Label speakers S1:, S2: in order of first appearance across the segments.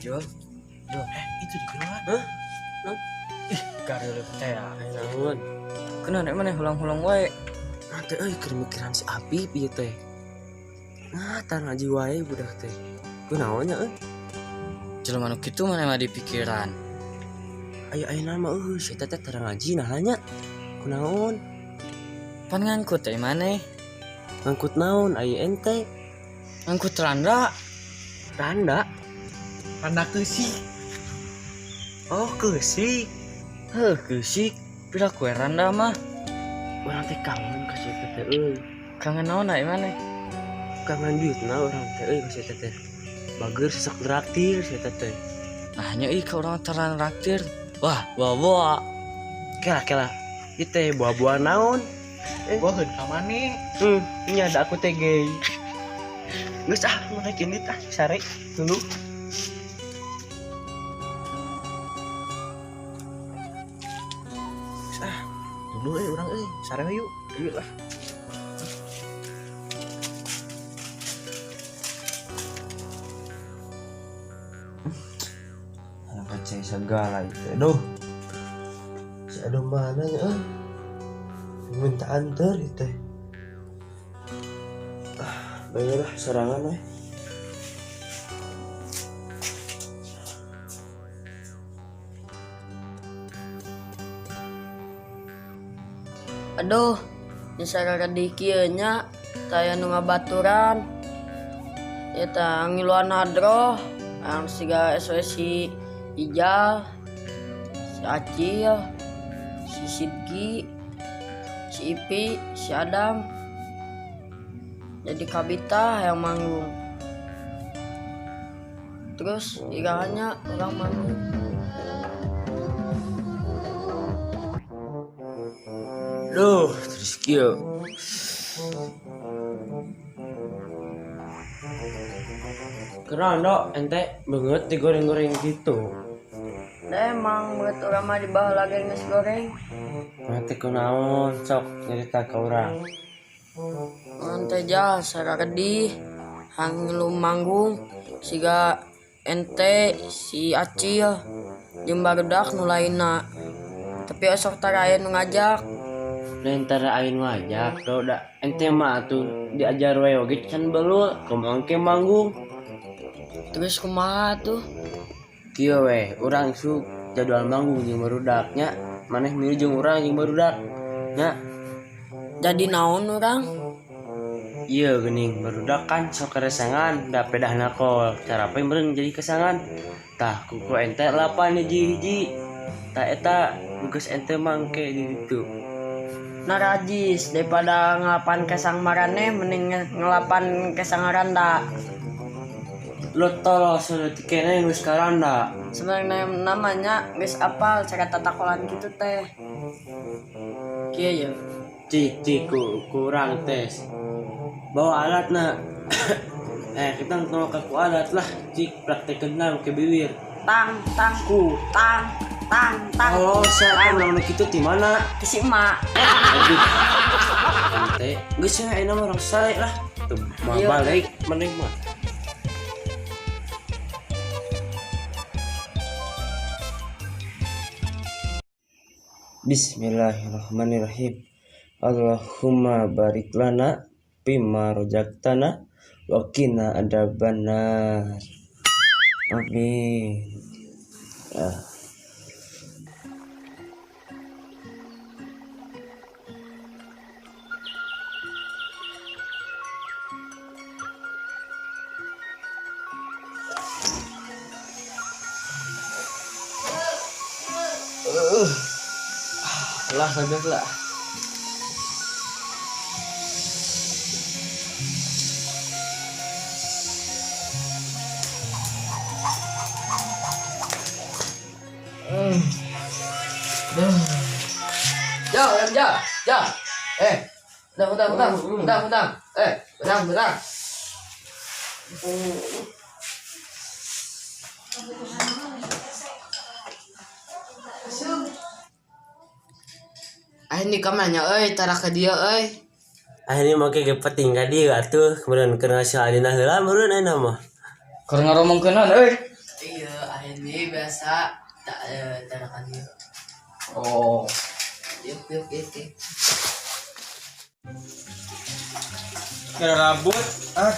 S1: Jul. Jul.
S2: Itu di geroan.
S3: Hah? Naon?
S1: Ih, gareuleuh teh ya.
S3: Aya naon?
S1: Kunaon nek maneh hulang-hulung wae.
S3: Nah teh euy keur mikiran si Apip ieu teh. Nah, tar ngaji wae budak teh. Kunaon nya euy?
S1: Jelema nu kitu maneh mah dipikiran.
S3: Aya ayeuna mah euy si eta teh tara ngaji nah nya. Kunaon?
S1: Pan ngangkut teh maneh.
S3: Ngangkut naon aya ente?
S1: Ngangkut randa.
S3: Randa.
S2: Randa keusik.
S3: Oh, keusik.
S1: Heuh, keusik. Pira kue randa mah.
S3: Urang teh kangen ka si eta teh euy.
S1: Kangen naon nek maneh?
S3: Kangen duitna urang teh euy ka si eta teh. Bager sesek traktir si eta teh.
S1: Nah nya ih ka urang tara traktir. Wah, bawa.
S3: Kela kela. Ieu teh buah-buah naon?
S2: Boheun ka maneh.
S3: Nya ada aku teh gay. Geus ah, mun rek indit ah, sare dulu.
S2: Geus ah. Dulu euy urang euy, sare yuk. Yuk lah.
S3: Anak kecil segala itu. Aduh. Si aduh mana nya euy? Minta anter itu. Ah, bayar lah serangan euy.
S4: Aduh, nyesarara kieu nya taya nu ngabaturan. Eta ngiluan hadroh, ang siga SOS si Ijal, si Acil, si Sidki, si Ipi, si Adam. Jadi kabita yang manggung. Terus irangannya orang manggung.
S3: Duh, terus kieu. Keren dok, ente banget digoreng-goreng gitu.
S4: Da emang menurut urang mah di bawah lagi geus goreng.
S3: Ente kunaon sok nyerita ka urang.
S4: Ente jah sararedih hang ngilu manggung siga ente si Acil jeung barudak nu lainna. Tapi esok tara aya nu ngajak.
S3: Lain tara aya nu ngajak do da ente mah atuh diajar we oge can belul kumaha engke manggung.
S4: Terus kumaha tuh?
S3: Kieu we urang isuk jadwal manggung jeung barudak nya. Maneh milu jeung urang jeung barudak nya.
S4: Jadi naon urang?
S3: Ieu geuning barudak kan sok keresangan da pedahna kol cara pe meureun jadi kesangan. Tah kuku ente lapan hiji-hiji. Tah eta tugas ente mangke di ditu.
S4: Narajis daripada ngelapan kesang marane mending ngelapan kesang randa.
S3: Lo tolol saeutik keneh geus karanda.
S4: Sebenarnya namanya geus apal cara tatakolan kitu teh. Kieu ye.
S3: Cik cik kurang tes. Bawa alatna. Kita tolong ku alat lah. Cik praktekeun ke bibir.
S4: Tang tang
S3: ku
S4: tang tang tang.
S3: Oh, siapa nu kitu ti mana?
S4: Ke si emak.
S3: Aduh. Ente geus we ayeuna mah urang sare lah. Tuh, mah balik maneh mah. Bismillahirrahmanirrahim. Allahumma barik lana bima rojaktana wa qina adzabannar. Amin.
S1: Lah, lebih lah.
S5: Ja, ja, ja. Bentar, bentar, bentar, bentar, bentar. Bentar, bentar. Ah, ini kamarnya, euy, tara ka dieu, euy.
S3: Ah, ini make ge penting ka dieu atuh, kemudian keur ngasih adina heula meureun ayeuna mah.
S1: Keur ngaromongkeun euy.
S5: Iya. Biasa tak tarakan dia.
S2: Oh.
S5: Yuk yuk yuk. Yuk.
S6: Gara rabut ah.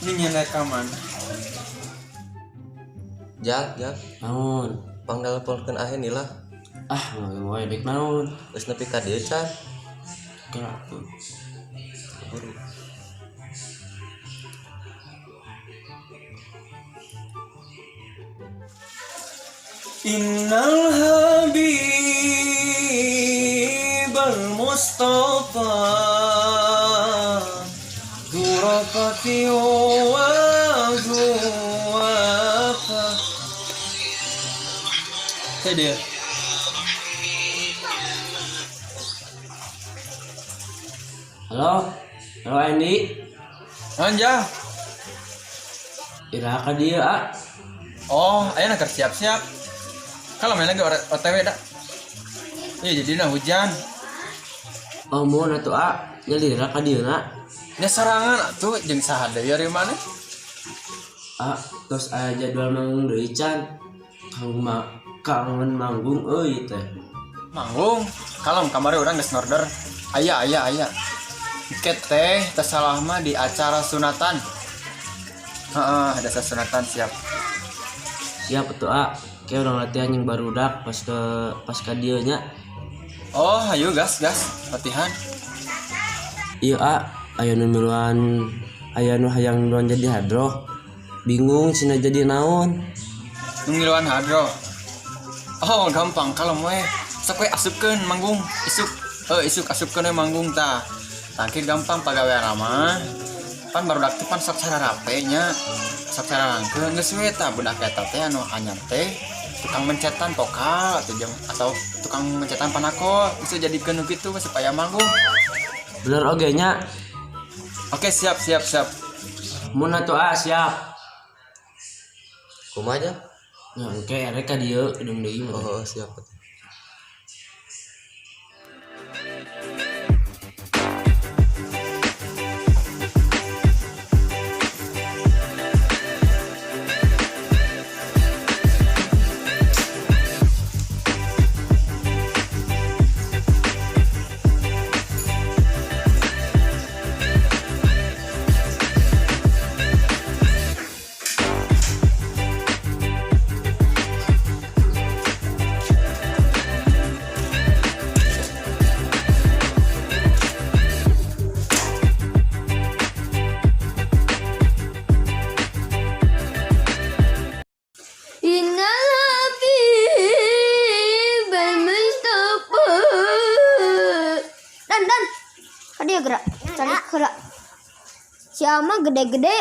S6: Ini nyana ka mana?
S7: Jang, jang,
S3: Naon?
S7: pangdalpolkeun ahen lah.
S3: Ah, mau dek naon?
S7: Geus nepi ka dieu can.
S3: Kenapa?
S7: Buru.
S6: Innal habibal mustafa Durafati wa zuwafa. Saya dia.
S3: Halo? Halo Andi?
S6: Anja.
S3: Iraha ka dieu ah.
S6: Oh, ayo nak siap-siap. Kalau main lagi OTW dah. Iya jadi nah hujan.
S3: Oh, mun atuh ah. Nyalira ka dieu na.
S6: Nya sorangan atuh jeung saha deui ari mana?
S3: Ah, terus aya jadwal manggung deui can. Kang ma kangen manggung euy teh.
S6: Manggung. Kalem kamari urang geus ngorder. Aya aya aya. Tiket teh teu salah mah di acara sunatan. Heeh, ada sunatan siap.
S3: Siap atuh ah. Kayak urang latihan yang barudak pas ke pas ka dieu nya.
S6: Oh, ayo gas gas latihan.
S3: Iya ah, aya nu miluan aya nu hayang miluan jadi hadroh. Bingung cenah jadi naon.
S6: Nu ngiluan hadroh. Oh, gampang kalem we. Sok we asupkeun manggung isuk. Isuk asupkeun we manggung tah. Tangkir gampang pagawean mah. Pan barudak teh pan sok cara rape nya. Sok cara rangkeun geus we tah budak eta teh anu anyar teh tukang mencetan vokal atau jam atau tukang mencetan panakol bisa jadikeun nu kitu supaya manggung.
S3: Bener oge nya.
S6: Oke, siap siap siap.
S3: Mun atuh ah siap.
S7: Kumaha jang?
S3: Ya engke erek ka dieu gedung deui mah.
S7: Oh, siap.
S8: Innal habibal mustafa. Dan dan kadieu gerak cari heula. Si Ama gede-gede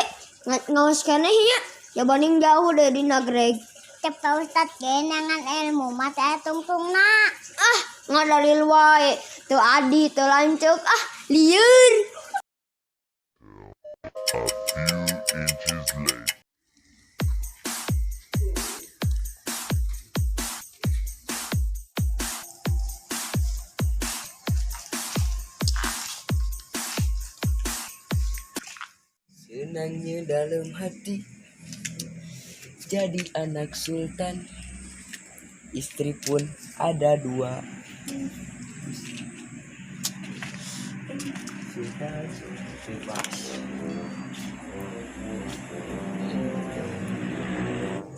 S8: ngawas keneh nya. Ya banding jauh deh di nagreg.
S9: Cep Pak Ustad ge nangan ilmu mah teh tungtungna.
S8: Ah, ngadalil wae. Teu adi teu lanceuk ah lieur.
S5: Senangnya dalam hati jadi anak sultan, istri pun ada dua. Sultan bebas.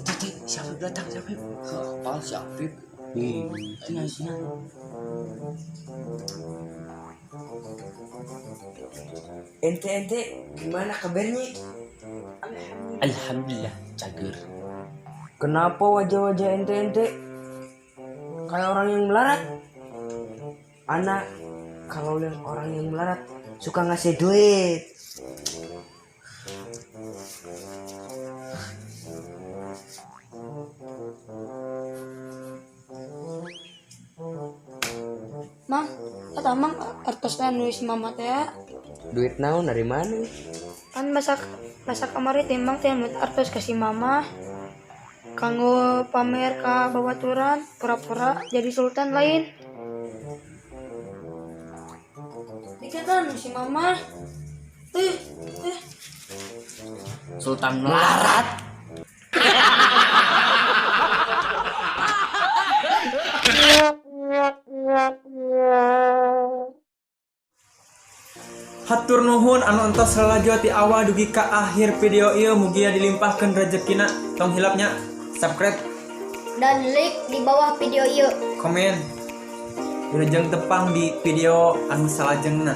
S3: Cici, siapa datang siapa?
S5: Apa si Afif?
S3: Itu sih.
S5: Ente ente gimana kabarnya?
S3: Alhamdulillah, cager.
S4: Kenapa wajah-wajah ente ente kayak orang yang melarat? Anak kalau lihat orang yang melarat suka ngasih duit.
S10: Mang, eta mang artosna nu si mama teh.
S4: Duit naon dari mana?
S10: Kan masak masak kamari teh mang teh nu artos ka si mama. Kanggo pamer ka babaturan, pura-pura jadi sultan lain. Diketan si mama.
S1: Sultan melarat.
S6: Hatur nuhun anu entos lalajo ti awal dugi ka akhir video ieu, mugia dilimpahkeun rezekina. Tong hilap nya, subscribe
S8: dan like di bawah video ieu.
S6: Komen. Wilujeng tepang di video anu salajengna.